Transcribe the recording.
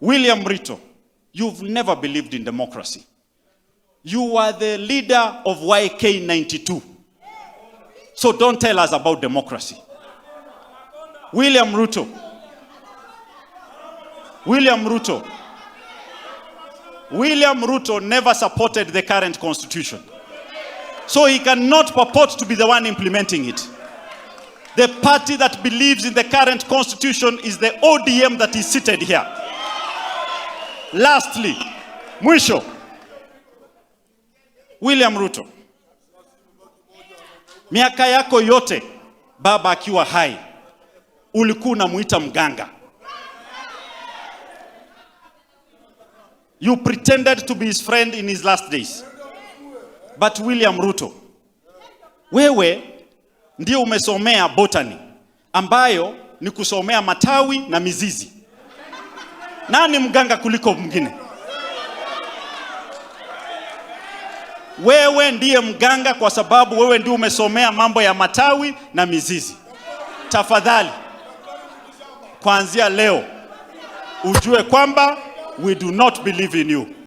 William Ruto, you've never believed in democracy. You are the leader of YK92. So don't tell us about democracy. William Ruto. William Ruto. William Ruto never supported the current constitution. So he cannot purport to be the one implementing it. The party that believes in the current constitution is the ODM that is seated here. Lastly, mwisho, William Ruto, miaka yako yote baba akiwa hai ulikuwa unamuita mganga. You pretended to be his friend in his last days. But William Ruto, wewe ndio umesomea botany ambayo ni kusomea matawi na mizizi. Nani mganga kuliko mwingine? Wewe ndiye mganga kwa sababu wewe ndio umesomea mambo ya matawi na mizizi. Tafadhali, kuanzia leo ujue kwamba we do not believe in you.